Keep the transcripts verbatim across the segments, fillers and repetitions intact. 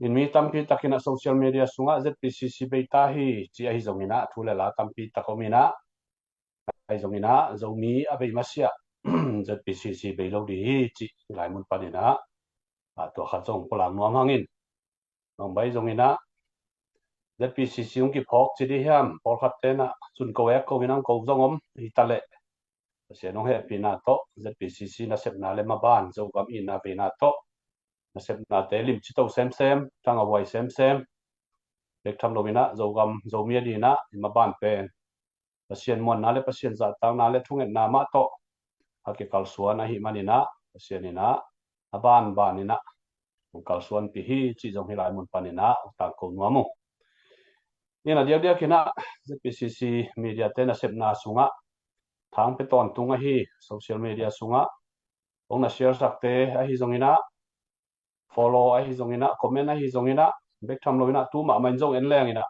In mi tampi takin ah social media sungah Z P C C bei ta hi ci ahi zongin ah thu le la tampi tak om in ah, ahi zongin ah Zomi a bei masiah Z P C C bei lo ding hi ci lai mun panin ah, ah, tua khat zong pulak nuam hangin. Nong bai zongin ah Z P C C hong kiphawk ci ding hiam, pawlkhat ten ah sun ko ek ko in ah hong ko zong om hi ta leh, Pasian hong hehpihna tawh Z P C C nasepna le maban Zogam itna veina tawh nasepnate limci to semsem, tang a huai semsem, bek tham lo in ah Zogam Zomi a ding in ah i maban pen Pasian muanna le Pasian zahtakna le thungetna mah tawh a kikalsuan ahih manin ah, Pasian in ah a banban in ah hong kalsuanpih hi cih zong hih lai mun panin ah hong tangko nuam uh. In a diakdiak in ah Z P C C media te nasepna sungah thang pia tawntung ahi social media sungah hong na share sakte ahi zongin ah, follow ahi zongin ah, comment ahi zongin ah, bek tham lo in ah tu mahmah in zong en leng in ah,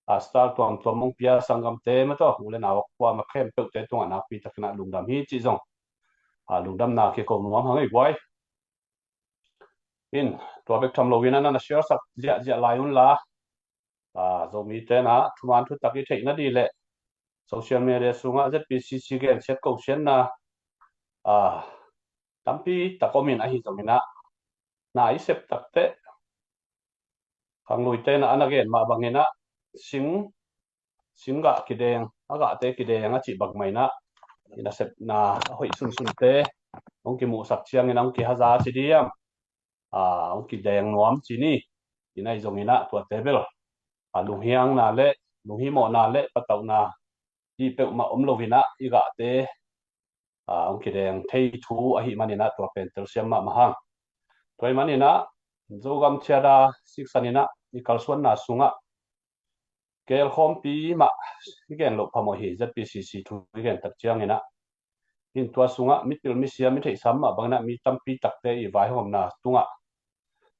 a style tuamtuam hong pia sanggamte mah tawh u le nau a kuamah khempeuhte tungah nakpi takin ah lungdam hi cih zong, a, lungdamna kiko nuam hang ei guai. In tua bek tham lo in ah na na share sak ziahziah lai un la, a, Zomi ten ah thuman thutak i theihna ding le social media sungah Z P C C gensiat kosiatna, a, tampi tak om in ahi zongin ah, na i sep tak teh khanglui ten ah a na gen mah bangin ah sing, sing gah kideng, a gahte kideng a cih bang mah in ah i nasepna a hoih sunsunte hong kimuhsak ciangin ah hong kihaza ci ding hiam, a, hong kideng nuam ci ni. In ahi zongin ah tuate bel, a, lunghiangna le lunghimawhna le patauhna dih peuhmah om lo in ah i gahte, a, hong kideng thei thu ahih manin ah tua pen telsiam mahmah hang. Tua ahih manin ah Zogam Charter siksan in ah i kalsuanna sungah gelkhawmpi mah i gen loh phamawh hi, Z P C C thu i gen tak ciangin ah. In tua sungah mipil misiam i theihsa mah bangin ah mi tampi takte i vaihawmna tungah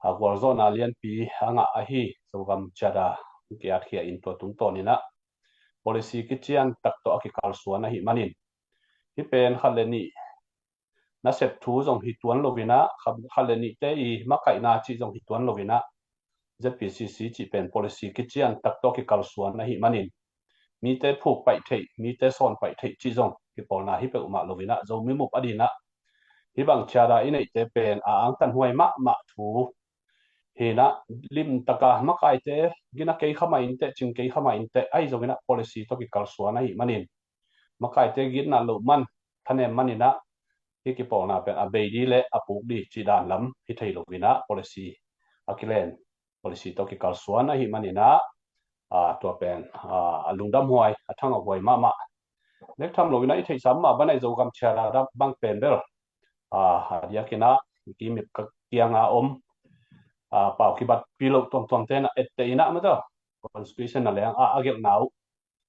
a gualzawhna lianpi a ngah ahi Zogam Charter hong ki-atkhia in tua tungtawn in ah policy kician tak tawh a kikalsuan ahih manin, hih pen khat le nih nasep thu zong hi tuan lo in ah, khat, khat le nihte i makaihna cih zong hi tuan lo in ah, Z P C C cih pen policy kician tak tawh kikalsuan ahih manin, mite phuk paih theih, mite sawn paih theih cih zong kipawlna hi peuhmah lo in ah, Zomi mup a ding in ah hih bang charter i neihte pen a angtanhuai mahmah thu hi in ah, limtaka makaite gina kei kha mah in teh, cing kei kha mah in teh, ahi zongin ah policy tawh kikalsuan ahih manin, makaite gitna loh man, thanem man in ah hih kipawlna pen a bei ding le a puk ding cih dan lam hi thei lo in ah, policy a kilen, policy tawh kikalsuan ahih manin ah, a, tua pen, a, a lungdamhuai, a thangahhuai mahmah. Bek tham lo in ah i theihsa mah bang in ah i Zogam Charter bang pen bel, a, a diakin ah i kimip ka kianga om, a, pau kibatpih loh tuamtuamte in ah etteh in ah mata constitution a leng a, a gelhna uh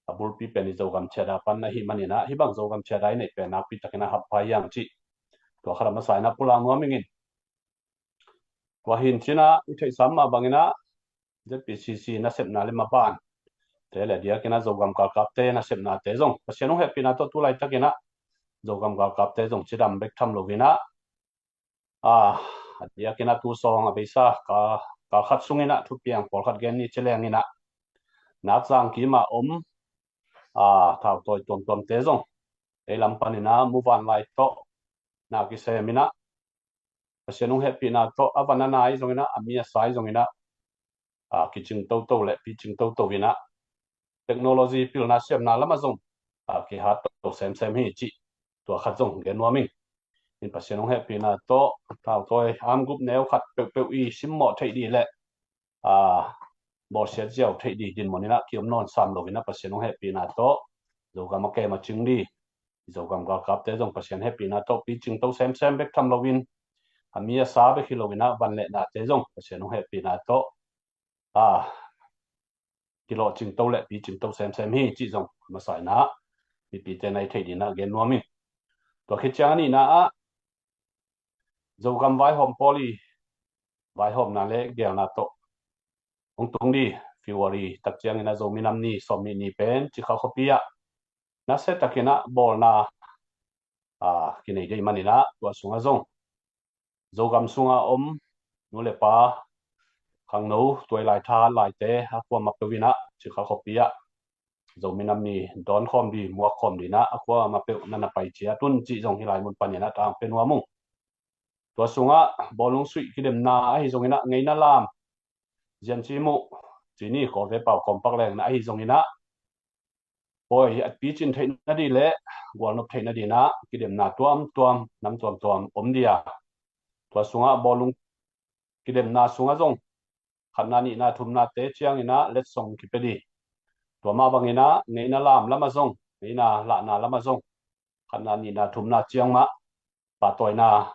a bulpi pen i Zogam Charter pan ahih manin ah, hih bang Zogam Charter i neih pen nakpi takin a hampha hi hang cih tua khat a masa in ah pulak nuam ing in. Tua hi in cin ah i theihsa mah bangin ah Z P C C nasepna le mabante le a diakin ah Zogam galkapte nasepnate zong Pasian hong hehpihna tawh tu laitakin ah Zogam galkapte zong cidam bek tham lo in ah, a, a diakin ah tu sawng a beisa kal, kal khat sungin ah thupiang pawlkhat gen ni ci leng in ah, Nakzang kim a om, a, thautawi tuamtuamte zong ei lam panin ah muvanlai tawh na kisem in ah, Pasian hong hehpihna tawh a van a nai zongin ah, a mi a sai zongin ah, a, kicing toto le picing toto in ah, technology pilna siamna lamah zong, a, kihat to semsem hi cih tua khat zong gen nuam ing. In Pasian hong hehpihna tawh thautawi armed group neu khat peuhpeuh i simmawh theih ding le, a, bawlsiat ziau theih ding dinmun in ah ki-om nawn sam lo in ah Pasian hong hehpihna tawh Zogam a kem a cing ding, Zogam galkapte zong Pasian hehpihna tawh picing to semsem bek tham lo in, a mi a sa bek hi lo in ah van le nate zong Pasian hong hehpihna tawh, a, kilawhcing to le picing to semsem hi cih zong masa in ah mipite na i theih ding in ah gen nuam ing. Tua khit ciang a nihna ah Zogam vaihawm pawl i vaihawmna le geelna tawh hong tung ding February tak ciangin ah Zomi Nam Ni sawmnih ni pen Cikha khuapi ah nasia takin ah bawlna, a, kinei ding ahih manin ah tua sungah zong Zogam sunga om nu le pa, khangno tuai lai tha laite a kuamah peuh in ah Cikha khuapi ah Zomi Nam Ni dawn khawm ding, muak khawm ding in ah a kuamah peuh na na pai ciat un cih zong hih lai mun panin ah tang pia nuam ung. Tua sungah bawlung suih kidemna ahi zongin ah ngeina lam, zian ci muh, ci ni, Kawlvei pau kawmpak leng in ah ahi zongin ah pawi a picin theih nading le gualnop theih nading in ah kidemna tuamtuam, nam tuamtuam om ding a, tua sungah bawlung kidemna sungah zong khatna, nihna, thumnate ciangin ah letsong kipia ding. Tua mah bangin ah ngeina lam lamah zong, ngeina lahna lamah zong khatna, nihna, thumna ciang mah pahtawina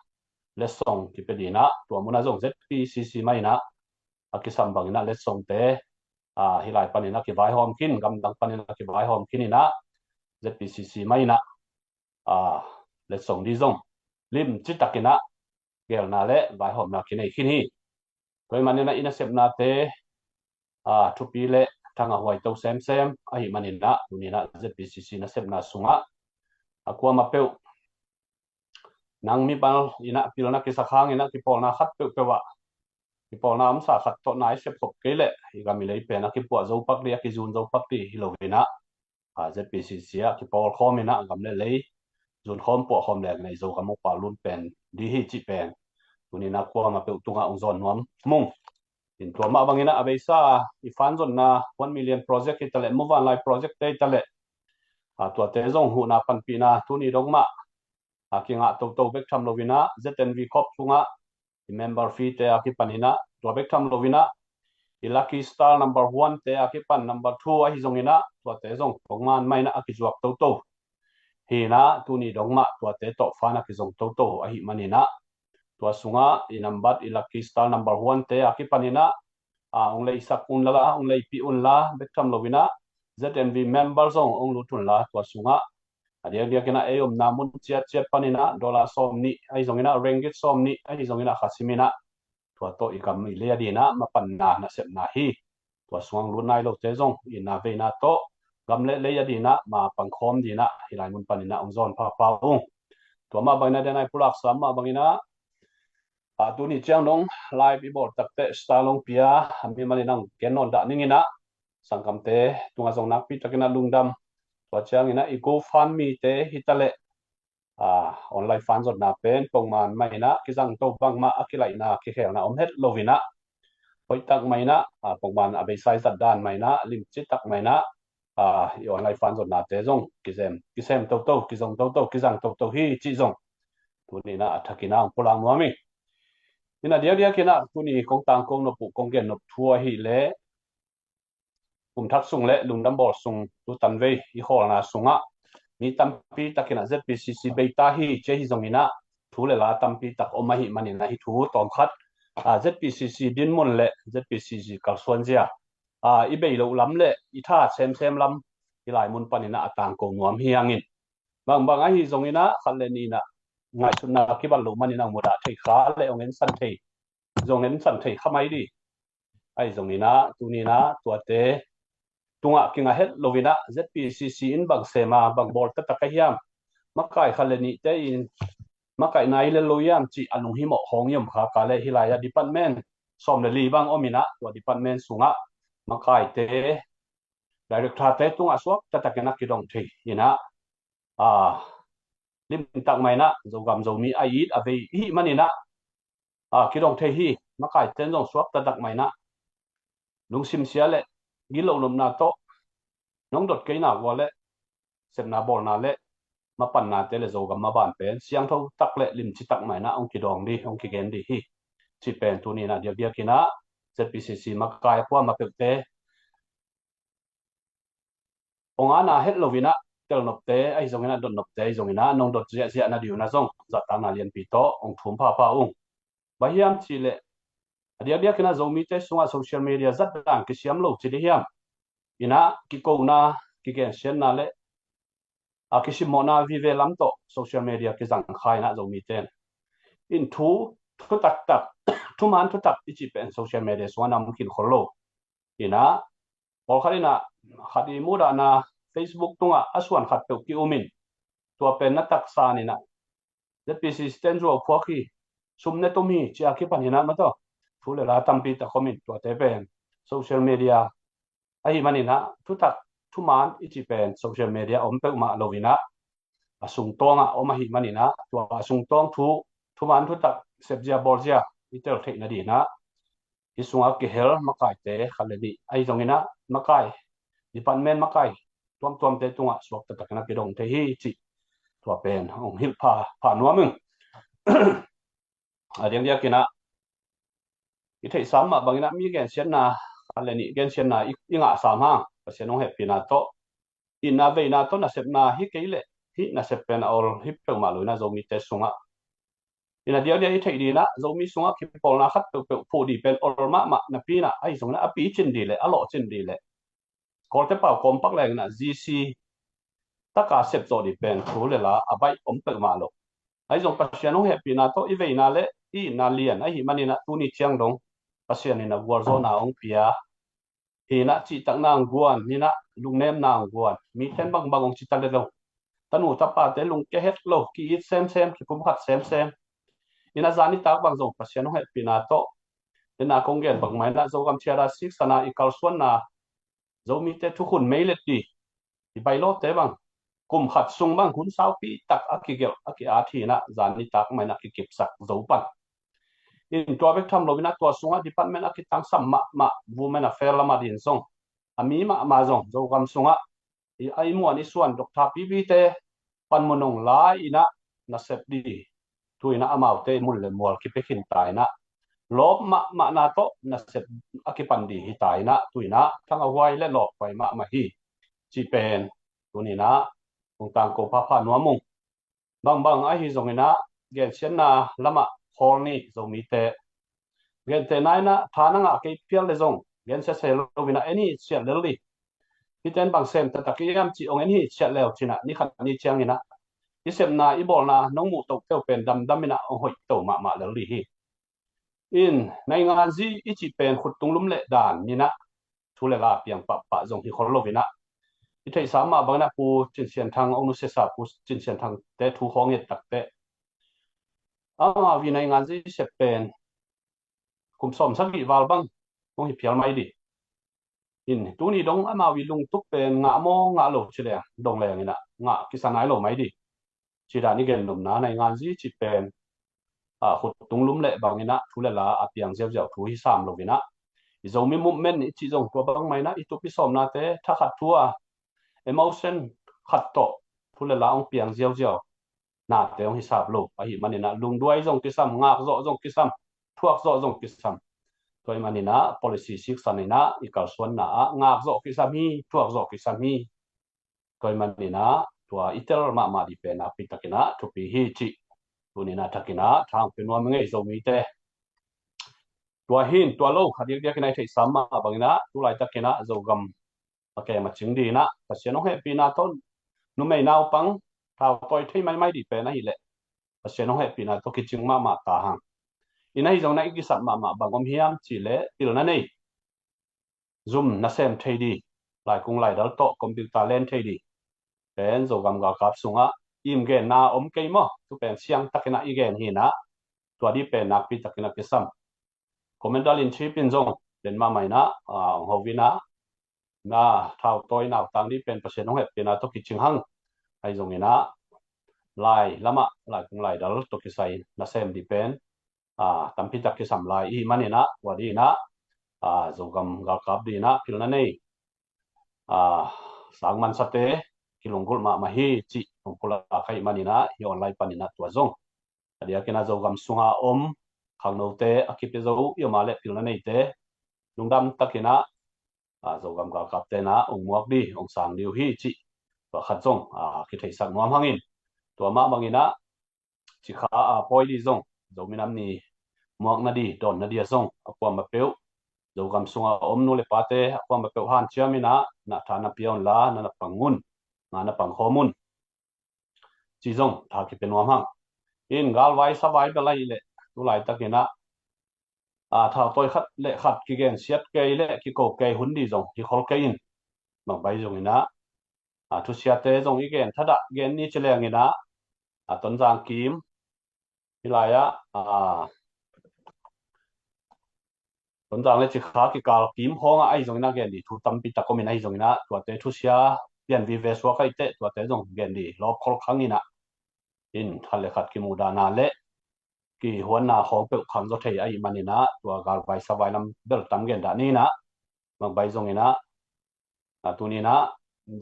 letsong kipia ding in ah tua munah zong Z P C C mah in ah a kisam bangin ah letsongte, a, hih lai panin a kivaihawm khin, gamdang panin a kivaihawm khin in ah Z P C C mah in ah, a, letsong ding zong limci takin ah geelna le vaihawmna kinei khin hi. Tua ahih manin ah i nasepnate, a, thupi le thang a huaito semsem ahih manin ah tuni in ah Z P C C nasepna sungah a kuamah peuh nang mimal in ah pilna kisak hangin ah kipawlna khat peuhpeuh ah kipawlna omsa khat tawh na i sep khop kei leh i gam i lei pen a kipuah zo pak ding, a kizun zo pak ding hi lo in ah, a, Z P C C ah kipawl khawm in ah gam le lei zun khawm, puah khawm leng in ah i Zogam hong pau lun pen ding hi cih pen tuni in ah kuamah peuh tungah hong zawn nuam mung. In tua mah bangin ah a beisa i fan zonna one million project hi ta leh, muvanlai project te hi ta leh, a, tuate zong huhna panpihna tuni dong mah a kingah toto bek tham lo in ah Z N V Corp sungah i member fee te a kipan in ah, tua bek tham lo in ah i Lucky Star number one te a kipan number two ahi zongin ah tuate zong pongman mah in ah a kizuak toto hi in ah, tuni dong mah tuate tawh fan a kizong toto ahih manin ah tua sungah i nambat, i Lucky Star number one te a kipan in ah, a, hong leisak un la, hong leipih un la bek tham lo in ah Z N V member zong hong lut un la, tua sungah a diakdiak in ah ei omna mun ciatciat panin ah dollar sawm nih ahi zongin ah, ringgit sawm nih ahi zongin ah khasim in ah tua tawh i gam i lei a ding in ah mapanna nasepna hi. Tua sungah hong lut nai lote zong itna veina tawh gam le lei a ding in ah ma pangkhawm ding in ah hih lai mun panin ah hong zawn phapha ung. Tua mah bangin ah, den ai pulak sam mah bangin ah, a, tuni ciang dong live i bawl takteh Starlong Pia a mi manin ah hong gen nawn dah ning in ah, sanggamte tungah zong nakpi takin ah lungdam. Tua ciangin ah i GoFundMe te hi ta leh, a, online fan zonna pen pongman mah in ah kizangto bangmah a kilaihna kikhelna om het lo in ah, hoih tak mah in ah, a, pongman a beisa i zat dan mah in ah, limci tak mah in ah, a, i online fan zonnate zong kisem, kisem toto, kizong toto, kizang toto hi cih zong tuni in ah a thakin ah hong pulak nuam hi. In ah diakdiak in ah tuni kong tangko nop uh, kong gen nop thu ahih leh, kum thak sung le lungdam bawl sung tu tanvei i khawlna sungah mi tampi takin ah Z P C C bei ta hi ci hi zongin ah thu le la tampi tak om ahih manin ah hih thu tawm khat, a, Z P C C dinmun le Z P C C kalsuanzia, a, i bei loh lam le i tha semsem lam hih lai mun panin ah a tangko nuam hi hangin, bangbang ahi zongin ah khat le nih in ah ngaihsutna kibang loh manin ah hong mudah thei kha le hong ensan thei, zong ensan thei kha mai ding. Ahi zongin ah tuni in ah tuate tungah kingah het lo in ah Z P C C in bang sem a, bang bawl taktak a hiam, makai khat le nihte in makaihna hi lel lo hiam cih a lunghimawh khawng i om kha kei leh, hih lai ah department sawm le li bang om in ah tua department sungah makaite, directorte tungah suak taktakin ah kidong thei in ah, a, limtak mah in ah Zogam Zomi a it a vei i hih manin ah, a, kidong thei hi. Makaite in zong suak taktak mah in ah lungsim sia le gilo nopna tawh nong dot kei nak uh leh sepna bawlna le mapannate le Zogam maban pen siangtho tak le limci tak mah in ah hong kidawng ding, hong kigen ding hi cih pen tuni in ah diakdiak in ah Z P C C makai a kuamah peuhte, hong ana het lo in ah telnopte ahi zongin ah, dotnopte ahi zongin ah nong dot ziahziah nading un ah zong zahtakna lianpi tawh hong thum phapha ung. Bang hiam cih leh a diakdiak in ah Zomite sungah social media zat dan kisiam lo ci ding hiam? In ah kikona, kigensiatna le a kisimmawhna vive lam tawh social media kizang kha in ah Zomite in thu, thu taktak, thuman thutak i cih pen social media sungah na om khin khol lo. In ah pawlkhat in ah khat i mudahna Facebook tungah a suan khat peuh ki-um in, tua pen na taksa in ah Z P C C ten zuau phuak hi, sum ne tum hi ci a kipan in ah maw, tua thu le la tampi tak om in, tuate pen social media ahih manin ah, thutak thuman i cih pen social media om peuhmah lo in ah, a sungtawng ah om ahih manin ah, tua a sungtawng thu, thuman thutak sepzia bawlzia i tel theih nading in ah, hih sungah kihel makaite khat le nih ahi zongin ah, makai department makai tuamtuamte tungah suakta takin a kidong thei hi cih tua pen hong hilh pha, pha nuam ing. A diakdiakin ah i theihsa mah bangin ah mi gensiatna khat le nih gensiatna i, i ngah sam hang, Pasian hong hehpihna tawh, itna veina tawh nasepna hi kei leh, hih nasep pen a ol hi peuhmah lo in ah Zomite sungah. In a diakdiak i theih ding in ah Zomi sungah kipawlna khat peuhpeuh phuh ding pen ol mahmah napi in ah, ahi zongin ah a picin ding leh a lawhcin ding leh Kawlte pau kawmpak leng in ah G C taka sep zawh ding pen thu le la a baih om peuhmah lo. Ahi zong Pasian hong hehpihna tawh i veina le i itna lian ahih manin ah tuni ciang dong Pasian in ah gualzawhna hong pia hi in ah, cihtakna hong guan hi in ah, lungnemna hong guan, mite in bangbang hong ci ta leh lo, tanu tapate lungkia het lo, ki-it semsem, kipumkhat semsem. In ah zan nitak bang zong Pasian hong hehpihna tawh, in ah kong gen bangmah in ah Zogam Charter Sixth sana i kalsuanna, Zomite thukhun meilet ding, i bailawte bang kum khat sung bang hun saupi tak a kigelh a ki-at hi in ah zan nitak mah in ah kikipsak zo pan. In tua bek tham lo in ah tua sungah department a kitangsam mahmah Women Affairs lam adingin zong, a mi mahmah zong Zogam sungah i, a i muan i suan doctor pipite panmun hong la in ah nasep ding, tu in ah amaute mun le mual kipia khin ta in ah, lawp mahmahna tawh nasep a kipan ding hi ta in ah, tu in ah thangahhuai le lawphuai mahmah hi cih pen tuni in ah hong tangko phapha nuam ung. Bangbang ahi zongin ah gensiatna lamah khawl ni Zomite. Gentehna in ah tha na ngah kei phial le zong gensia se lo in ah en hi, siat lel ding. Hihte in bang sem taktak i hiam cih hong en hi, siat leu cin ah ni khat ni ciangin ah i sepna i bawlna nong muh toh peuh pen damdam in ah hong hoih to mahmah lel ding hi. In nainganzi i cih pen khuttung lum leh dan in ah thu le la piang pahpah zong hi khol lo in ah, i theihsa mah bangin ah Pu Cin Sian Thang, hong nusiasa Pu Cin Sian Thangte thu khawng i et takteh, amau i nainganzi sep pen kum sawm sagih val bang hong hi phial mai ding. In tuni dong amau i lungtup pen ngah maw ngah lo ci leng, dong leng in ah ngah kisa nai lo mai ding. Ci dan i gen nopna, nainganzi cih pen, a, khuttung lum leh bangin ah thu le la a piang ziauziau thu hi sam lo in ah, i Zomi movement i cih zong tua bangmah in ah i tup i sawmnate thakhat thu a, emotion khat tawh thu le la hong piang ziauziau nate hong hi sam lo ahih manin ah, lungduai zong kisam, ngakzawh zong kisam, thuakzawh zong kisam. Tua ahih manin ah policy siksan in ah i kalsuanna ah ngakzawh kisam hi, thuakzawh kisam hi. Tua ahih manin ah tua i tel mahmah ding pen nakpi takin ah thupi hi cih tuni in ah thakin ah thang pia nuam ing ei Zomite. Tua hi in tua lo, a diakdiakin ah i theihsa mah bangin ah tu laitakin ah Zogam a kem a cing ding in ah Pasian hong hehpihna tawh numei naupang thautawi thei maimai ding pen ahih leh Pasian hong hehpihna tawh kicing mahmah ta hang. In ahi zongin ah i kisap mahmah bang om hiam cih leh pilna nei, zum nasem thei ding, laikung laidal tawh computer len thei ding pen Zogam galkap sungah i genna om kei maw? Tu pen siang takin ah i gen hi in ah, tua ding pen nakpi takin ah kisam. Commander in Chief in zong den mahmah in ah, a, hong ho in ah, na thautawi nautang ding pen Pasian hong hehpihna tawh kicing hang. Ahi zongin ah lai lamah laikung laidal tawh kisai nasem ding pen, a, tampi tak kisam lai i hih manin ah, tua ding in ah, a, Zogam galkap ding in ah pilna nei, a, sang mansate kilunggulh mahmah hi cih hong pulak ahih manin ah, hih online panin ah tua zong a diakin ah Zogam sunga om khangnote, a kipia zo i om a leh pilna neite lungdam takin ah, a, Zogam galkapte in ah hong muak ding, hong sang ding uh hi cih tua khat zong, a, kitheihsak nuam hangin, tua mah bangin ah cikha a pawi ding zong, Zomi Nam Ni muak nading, dawn nading ah zong a kuamah peuh, Zogam sunga om nu le pate a kuamah peuh hanciam in ah na tha na pia un la, na na pang un, na na pang khawm un. Ci zong tha kipia nuam hang. In galvai savai bel ahih leh tu laitakin ah, a, thautawi khat le khat kigensiat kei le kiko kei hun ding zong hi khol kei in, bang bai zongin ah, a, thusiate zong i gen thadah gen ni ci leng in ah, a, Tonzang Kim hih lai ah, a, Tonzang le Cikha kikal kim hawngah ahi zongin ah gen dih thu tampi tak om in ahi zongin ah tuate thusia pian vive suak ahih teh tuate zong gen dih lawpkhol khang in ah, in khat le khat kimudahna le kihuanna khawng peuh khang zaw thei ahih manin ah tua galvai savai lam bel tam gen dah ni in ah, Mangbai zongin ah, a, tuni in ah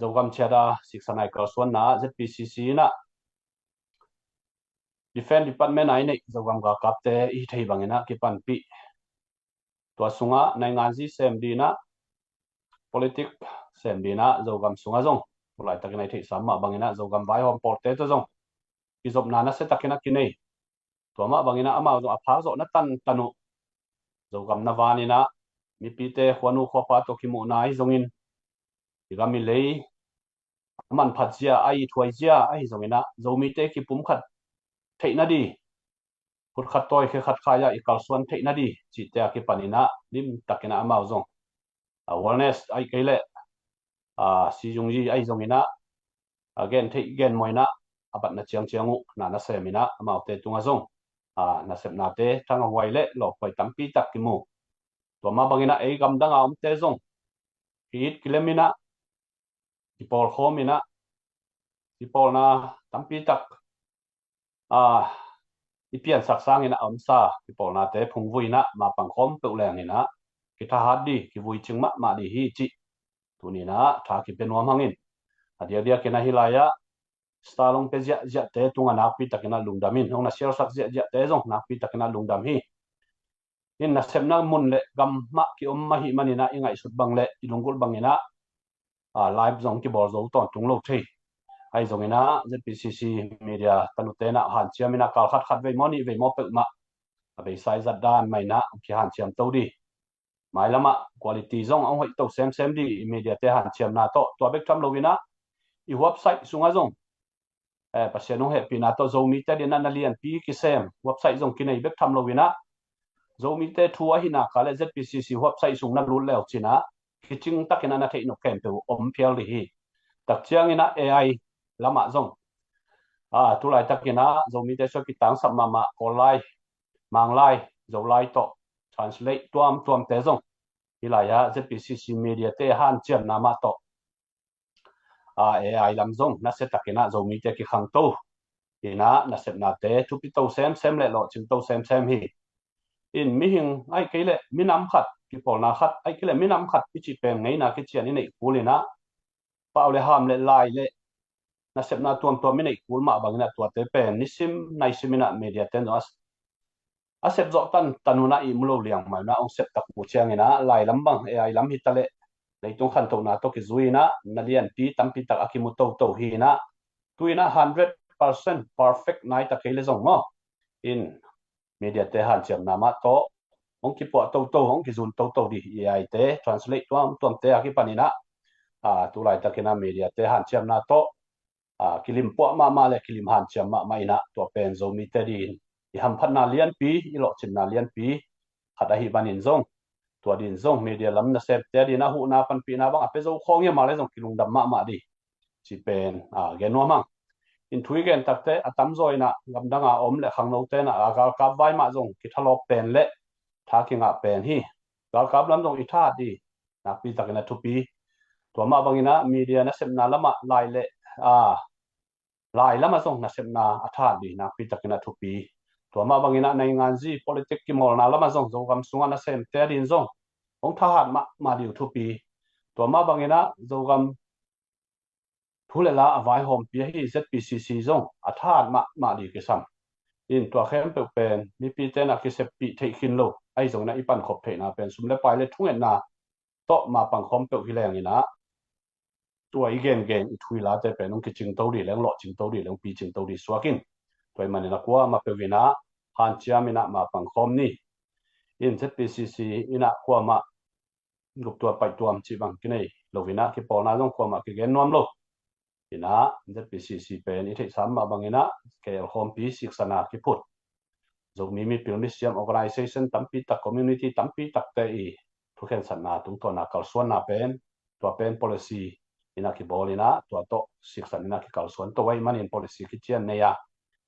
Zogam Charter siksa nai kalsuanna ZPCC in ah Defense Department a i neih Zogam galkapte i hi thei bangin ah kipanpih, tua sungah nainganzi sem dih in ah, politik sem dih in ah Zogam sungah zong tu laitakin a i theihsa mah bangin ah Zogam vaihawm pawlte tawh zong kizopna nasia takin a kinei. Tua mah bangin ah amau zong a phak zawh na tantan uh Zogam na van in ah mipite khuanu khuapa tawh kimuhna ahi zongin i gam i lei a manphat zia, a ithuai zia ahi zongin ah Zomite kipumkhat theih nadih, khut khat tawi khe khat khai ah i kalsuan theih nadih cihte a kipanin ah limtakin ah amau zong a, awareness ahih kei leh a, sizungyi ahi zongin ah a, gen theih gen mawh in ah a batna ciangciang uh na nasem in ah amaute tungah zong a, nasepnate thangahhuai le lawphuai tampi tak kimu. Tua mah bangin ah ei gamdang a omte zong ki-it kilem in ah kipawlkhawm in ah kipawlna tampi tak a, i piansak sangin a omsa kipawlnate phungvui in ah mapang khawm peuh leng in ah kithahat dih, kivui cing mahmah dih hi cih tuni in ah tha kipia nuam hang in, a diakdiakin ah hih lai-ah star long pia ziahziahte tungah nakpi takin ah lungdam in, hong na sialsak ziahziahte zong nakpi takin ah lungdam hi. In nasepna mun le gam mah ki-om ahih manin ah i ngaihsut bang le i lunggulh bangin ah a, live zong kibawl zo tawntung lo thei. Ahi zongin ah ZPCC media tanute in ah hanciam in ah kal khat khat vei maw nih vei maw peuhmah a beisa i zat dan mah in ah kihanciam to dih. Mailam ah quality zong a hong hoih to semsem dih i mediate hanciamna tawh. Tua bek tham lo in ah i website sungah zong eh, Pasian hong hehpihna tawh Zomite adingin ah na lianpi kisem website zong kinei bek tham lo in ah Zomite thu ahihna ka le ZPCC website sung na lut leu cin ah kicing takin ah na theih nop khempeuh om phial dih hi. Tak ciangin ah AI lamah zong a, tu laitakin ah Zomite sua kitangsap mahmah Kawl lai, Mang lai, Zo lai tawh translate tuamtuamte zong hih lai-ah ZPCC mediate hanciamna mah tawh a, AI lam zong nasia takin ah Zomite kikhangto in ah nasepnate thupi to semsem le lawhcing to semsem hi. In mihing ahih kei leh minam khat, kipawlna khat ahih kei leh minam khat i cih pen ngeina kician i neih kul in ah pau le ham le lai le nasepna tuamtuam i neih kul mah bangin ah tuate pen nisim naisim in ah mediate in zong a a sep zawh tantan un ah ihmu lo liang mah in ah hong sep tak uh ciangin ah lai lam bang AI lam hi ta leh leitung khantohna tawh kizui in ah na lianpi tampi tak a kimu toto hi in ah tu in ah hundred percent perfect nai ta kei le zong maw, in mediate hanciamna mah tawh hong kipuah toto, hong kizun toto dih. AI te translate tuamtuamte a kipan in ah a, tu laitakin ah mediate hanciamna tawh a, kilim puah mahmah le kilim hanciam mahmah in ah tua pen Zomite adingin i hamphatna lianpi, i lawhcinna lianpi khat ahih manin zong tua adingin zong media lam nasemte adingin ah huhna panpihna bang a pia zo khawng hi a, mah le zong kilungdam mahmah dih cih pen a, gen nuam hang. In thu i gen takte a tamzaw in ah gamdang a om le khangnote in ah a galkap vai mah zong kithalawp pen le tha kingah pen hi. Galkap lam zong i thahat dih nakpi takin a thupi. Tua mah bangin ah media nasepna lamah lai le a, lai lamah zong nasepna a thahat dih nakpi takin a thupi. Tua mah bangin ah nainganzi politik kimawlna lamah zong Zogam sungah nasemte adingin zong hong thahat mahmah dih uh thupi. Tua mah bangin ah Zogam thu le la a vaihawmpi ahi ZPCC zong a thahat mahmah dih kisam. In tua khempeuh pen mipite in ah kiseppih theih khin lo ahi zongin ah i pankhop theihna pen sum le pai le thungetna tawh mapang khawm peuh hi leng in ah tua i gengen i thu i late pen hong kicingto dih leng, lawhcingto dih leng, picingto dih suak in. Tua ahih manin ah kuamah peuh in ah hanciam in ah mapang khawm ni. In ZPCC in ah kuamah guptuam paihtuam cih bang kinei lo in ah kipawlna zong kuamah kigen nuam lo. In ah ZPCC pen i theihsa mah bangin ah kei khawmpi siksana kiphut Zomi mipil misiam organization tampi tak, community tampi takte i thukhensatna tungtawna kalsuanna pen tua pen policy in ah kibawl in ah tua tawh siksan in ah kikalsuan to ahih manin policy kician nei a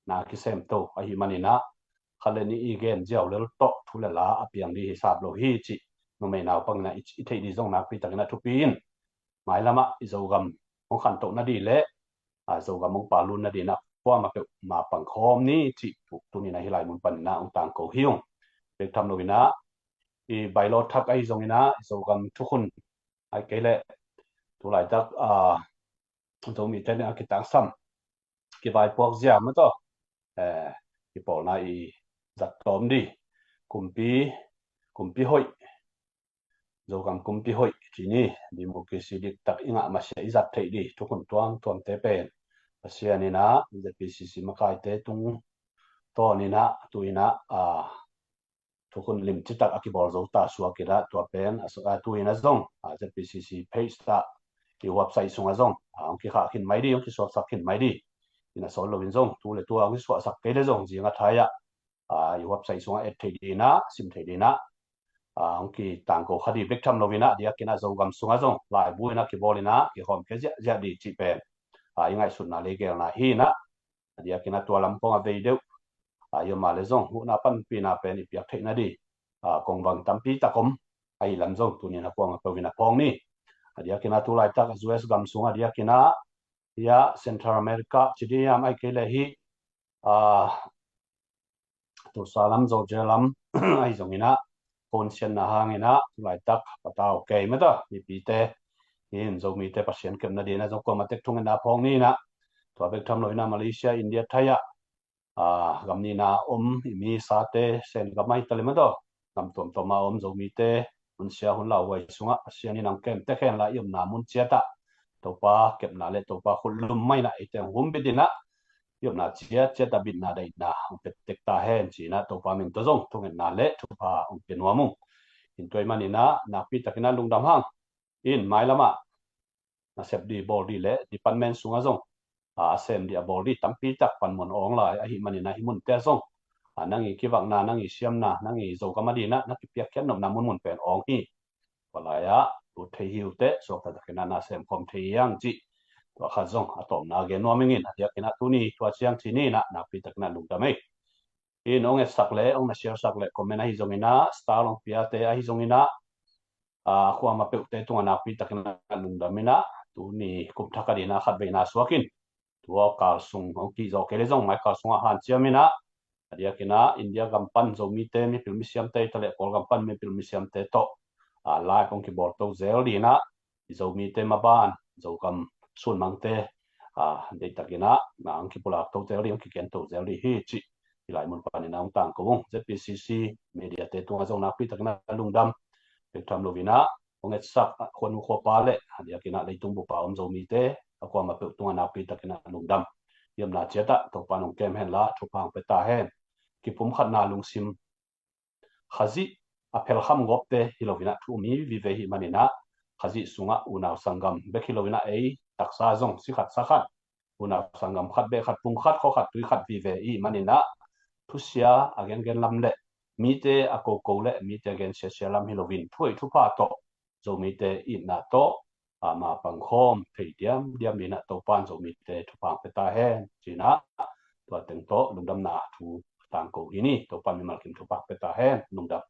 na kisemto ahih manin ah khat le nih i gen ziau lel tawh thu le la a piang dih hisap lo hi cih numei naupang in ah i, i theih ding zong nakpi takin ah thupi in, mailam ah i Zogam hong khantoh nading le, a, Zogam hong palut nading in ah kuamah peuh ma pang khawm ni cih tu, tuni in ah hih lai mun panin ah hong tangko hi ung. Bek tham lo in ah i bylaw thak ahi zongin ah i Zogam thukhun, ahih kei leh tu laitak, a, Zomite in ah kitangsam, kivaipuak zia maw taw, eh, kipawlna i zat tawm ding, kumpi, kumpi hoih, Zogam kumpi hoih cih ni, democracy diktak i ngah masiah i zat theih ding thukhun tuamtuamte pen Pasian in ah ZPCC makaite tungtawn in ah tu in ah, a, thukhun limci tak a kibawl zo ta suak in ah, tua pen a, a, tu in ah zong, a, ZPCC page ah, i website sungah zong, a, hong kikhah khin mai ding, hong kisuaksak khin mai ding. Inn a sawl loin zong tu le tu a hong kisuahsak kei le zong zing a thai ah, a, i website sungah et thei ding in ah, sim thei ding in ah, a, hong kitangko kha ding. Bek tham lo in ah, a diakin ah Zogam sungah zong laibu in ah kibawl in ah kihawm khia ziahziah ding cih pen, a, i ngaihsutna le i geelna hi in ah, a diakin ah tua lam khawng a vei deuh, a, i om a le zong huhna panpihna pen i piak theih nading, a, kongvang tampi tak om ahih lam zong tuni in ah kuamah peuh in ah phawng ni. A diakin ah tu laitak a US gam sung a diakin ah, hia Central America ci ding hiam, ahih kei leh hih, a, Tulsa lam, Georgia lam ahi zongin ah, kong sianna hangin ah tu laitak patau kei mah ta mipite, hih in Zomite Pasian kepna ding in ah zong kuamah tek thungetna phawng ni in ah, tua bek tham lo in ah Malaysia, India, Thai ah, a, gam nihna om i mi sate, Sen gam ahi ta le mah taw, gam tuamtuam a om Zomite hun sia hun lauhuai sungah Pasian in hong kem tek hen la, i omna mun ciat ah Topa kepna le Topa khut lum mah in ah eite hong humbit in ah, i omna ciatciat ah bitna daihna hong pia tek ta hen ci in ah Topa min tawh zong thungetna le thupha hong pia nuam ung. Hi in tua ahih manin ah nakpi takin ah lungdam hang. In mailam ah nasep ding bawl ding le department sungah zong, a, a sem ding a bawl ding tampi tak panmun awng lai ahih manin ah hih munte ah zong, a, nang i kivakna, nang i siamna, nang i Zogam ading in ah na kipiakkhiat nopna munmun pen awng hi. Tua lai ah lut thei hi uh teh suakta takin ah na sem khawm thei hi hang cih tua khat zong a tawpna gen nuam ing in, a diakin ah tuni tua ciang ci ni in ah nakpi takin ah lungdam ei. In hong etsak le hong na share sak le comment ahi zongin ah, star hong piate ahi zongin ah, a, kuamah peuhte tungah nakpi takin ah lungdam in ah, tuni kum thak ading in ah khat vei na suak in, tua kal sung hong kihzawh kei le zong mai kal sungah hanciam in ah, a diakin ah India gam pan Zomite mipil misiamte, Thai le Kawlgam pan mipil misiamte tawh, a, live hong kibawlto zel ding in ah, i Zomite maban, Zogam sunmangte, a, deihtakin ah na hong kipulakto zel ding, hong kikento zel ding hi cih hih lai mun panin ah hong tangko ung. ZPCC mediate tungah zong nakpi takin ah lungdam. Bek tham lo in ah hong etsak, a, khuanu khuapa le a diakin ah leitung bup a om Zomite a kuamah peuh tungah nakpi takin ah lungdam. I omna ciat ah Topa in hong kem hen la, thupha hong pia ta hen. Kipumkhatna lungsim, Khazih a phelkham gawpte hi lo in ah thu um hi vive ahih manin ah, Khazih sungah unau sanggam bek hi lo in ah ei taksa zong si khat sa khat, unau sanggam khat beh khat, pung khat, khua khat, tui khat vive ahih manin ah, thusia a gengen lam le mite a koko le mite a gen siasia lam hi lo in, thu hoih thupha tawh, Zomite itna tawh, a, ma pang khawm thei diamdiam in ah Topa in Zomite thupha hong pia ta hen ci in ah, tua teng tawh lungdamna thu tangko hi ni. Topa in mimal kim thupha hong pia ta hen. Lungdam.